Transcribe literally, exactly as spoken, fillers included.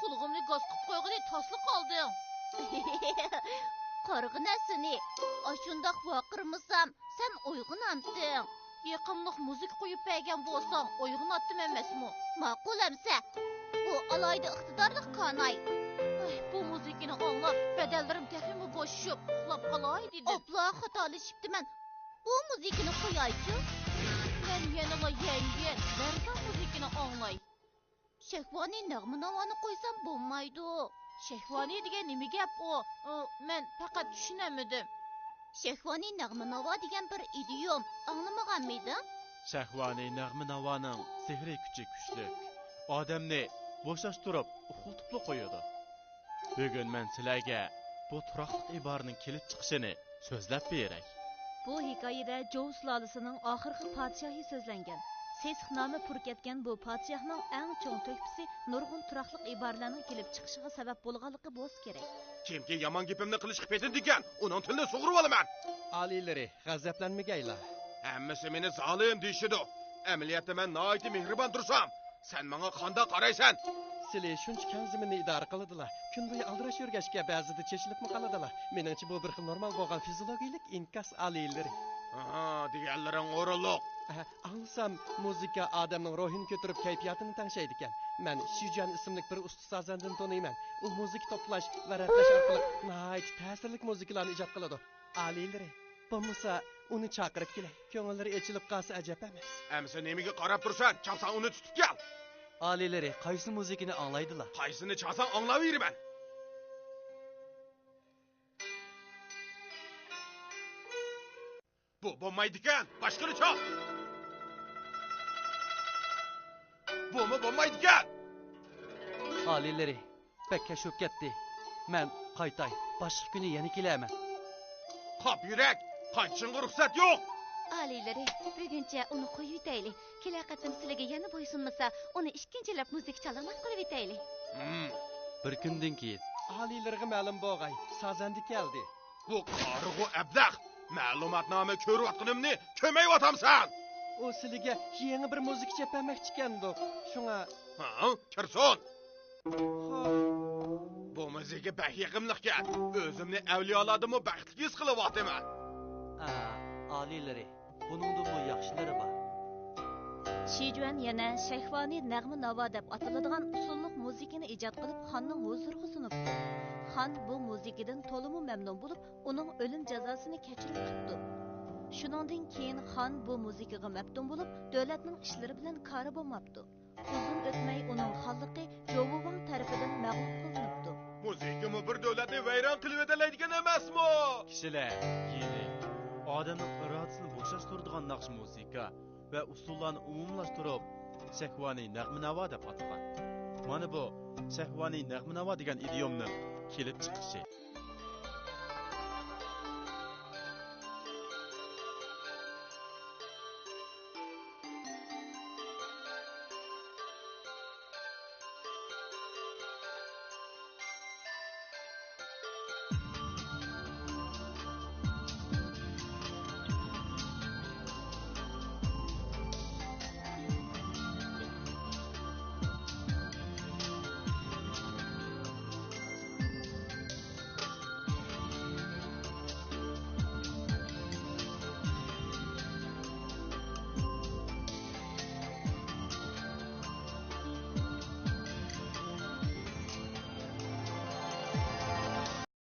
قۇلىقىمنى گاس قىپ قويغىلى تاسلا قالدىڭ. قارىغىنە سېنى، ئاشۇنداق ۋارقىرىمىسام، سەن ئويغىنامتىڭ. يېقىملىق مۇزىكا قويۇپ بەرگەن بولساڭ، ئويغىناتتىم ئەمەسمۇ؟ ماقۇل ئەمسە. بۇ ئالاھىدە ئىقتىدارلىق كاناي. ئاي، بۇ مۇزىكىنى ئاڭلاپ، بەدەنلىرىم تېخىمۇ بوشىشىپ، ئۇخلاپ قالاي دېدىم. ئوپلا، خاتالىشىپتىمەن. بۇ مۇزىكىنى قويايچۇ. مەن يەنىلا يەڭگىل، لەرزان مۇزىكىنى ئاڭلاي. شەھۋانىي نەغمە-ناۋانى قويسام بولمايدۇ. شەھۋانىي دېگەن نېمە گەپ ئۇ؟ ئۇ، مەن پەقەت چۈشىنەلمىدىم. شەھۋانىي نەغمە-ناۋا دېگەن بىر ئىدىيوم، ئاڭلىمىغانمىدىڭ؟ شەھۋانىي نەغمە-ناۋانىڭ سېھرىي كۈچى كۈچلۈك، ئادەمنى بوشاشتۇرۇپ ئۇخلىتىپلا قويىدۇ. بۈگۈن مەن سىلەرگە بۇ تۇراقلىق ئىبارىنىڭ كېلىپ چىقىشىنى سۆزلەپ بېرەي. بۇ ھېكايىدە جوۋ سۇلالىسىنىڭ ئاخىرقى پادىشاھى سۆزلەنگەن. سېسىق نامى پۇر كەتكەن بۇ پادىشاھنىڭ ئەڭ چوڭ تۆھپىسى نۇرغۇن تۇراقلىق ئىبارىلەرنىڭ كېلىپ چىقىشىغا سەۋەب بولغانلىقى بولسا كېرەك. كىمكى يامان گېپىمنى قىلىشقا پېتىنىدىكەن، ئۇنىڭ تىلىنى سۇغۇرۇۋالىمەن. ئالىيلىرى، غەزەپلەنمىگەيلا. ھەممىسى مېنى زالىم دېيىشىدۇ. ئەمەلىيەتتە مەن ناھايىتى مېھرىبان تۇرسام، سەن ماڭا قانداق قارايسەن؟ سىلى شۇنچە كەڭ زېمىننى ئىدارە قىلىدىلا، كۈن بويى ئالدىراش يۈرگەچكە بەزىدە چېچىلىپمۇ قالىدىلا. مېنىڭچە بۇ بىر خىل نورمال بولغان فىزىولوگىيىلىك ئىنكاس ئالىيلىرى. ئاھا، دېگەنلىرىڭ ئورۇنلۇق. ئەھە، ئاڭلىسام، مۇزىكا ئادەمنىڭ روھىنى كۆتۈرۈپ كەيپىياتىنى تەڭشەيدىكەن. مەن شىجۈەن ئىسىملىك بىر ئۇستا سازەندىنى تونۇيمەن. ئۇ مۇزىكا توپلاش ۋە رەتلەش ئارقىلىق ناھايىتى تەسىرلىك مۇزىكىلارنى ئىجاد قىلىدۇ. ئالىيلىرى، بولمىسا ئۇنى چاقىرىپ كېلەي. كۆڭۈللىرى ئېچىلىپ قالسا ئەجەب ئەمەس. ئەمىسە نېمىگە قاراپ تۇرسەن؟ چاپسان ئۇنى تۇتۇپ كەل. ئالىيلىرى قايسى مۇزىكىنى ئاڭلايدىلا؟ قايسىنى چالساڭ ئاڭلاۋېرىمەن. بۇ بولمايدىكەن، باشقىنى چال. بۇمۇ بولمايدىكەن. ئالىيلىرى، بەك كەچ بولۇپ كەتتى. مەن قايتاي، باشقا كۈنى يەنە كېلەرمەن. قاپ يۈرەك، قايتىشىڭغا رۇخسەت يوق. ئالىيلىرى، بۈگۈنچە ئۇنى قويۇۋېتەيلى. كېلەر قېتىم سىلىگە يەنە بويسۇنمىسا، ئۇنى ئىككىنچىلەپ مۇزىكا چالالماس قىلىۋېتەيلى. ھىم. بىر كۈندىن كېيىن. ئالىيلىرىغا مەلۇم بولغاي، سازەندە كەلدى. بۇ قارىغۇ ئەبلەخ، مەلۇماتنامە كۆرۈۋاتقىنىمنى كۆرمەيۋاتامسەن؟ ئۇ سىلىگە يېڭى بىر مۇزىكا چېلىپ بەرمەكچىكەندۇق، شۇڭا. ھە، كىرسۇن. خوش. بۇ مۇزىكا بەك يېقىملىقكەن. ئۆزۈمنى ئەۋلىيالاردىنمۇ بەختلىك ھېس قىلىۋاتىمەن. ئا، ئالىيلىرى، بۇنىڭدىنمۇ ياخشىلىرى بار. شىجۈەن يەنە شەھۋانىي نەغمە ناۋا دەپ ئاتىلىدىغان ئۇسسۇللۇق مۇزىكىنى ئىجاد قىلىپ، خاننىڭ ھۇزۇرىغا سۇنۇپتۇ. خان بۇ مۇزىكىدىن تولىمۇ مەمنۇن بولۇپ، ئۇنىڭ ئۆلۈم جازاسىنى كەچۈرۈپ چىقىپتۇ. شۇنىڭدىن كېيىن خان بۇ مۇزىكىغا مەپتۇن بولۇپ، دۆلەتنىڭ ئىشلىرى بىلەن كارى بولماپتۇ. ئۇزۇن ئۆتمەي ئۇنىڭ خانلىقى جوۋۇۋاڭ تەرىپىدىن مەغلۇپ قىلىنىپتۇ. مۇزىكىمۇ بىر دۆلەتنى ۋەيران قىلىۋېتەلەيدىكەن ئەمەسمۇ؟ كىشىلەر، يېنى، ئادەمنىڭ ئىرادىسىنى بوشاشتۇرىدىغان ناخشا مۇزىكا ۋە ئۇسسۇللارنى ئومۇملاشتۇرۇپ، شەھۋانىي نەغمە ناۋا دەپ ئاتىغان. مانا بۇ شەھۋانىي نەغمە ناۋا دېگەن ئىدىيومنىڭ كېلىپ چىقىشى.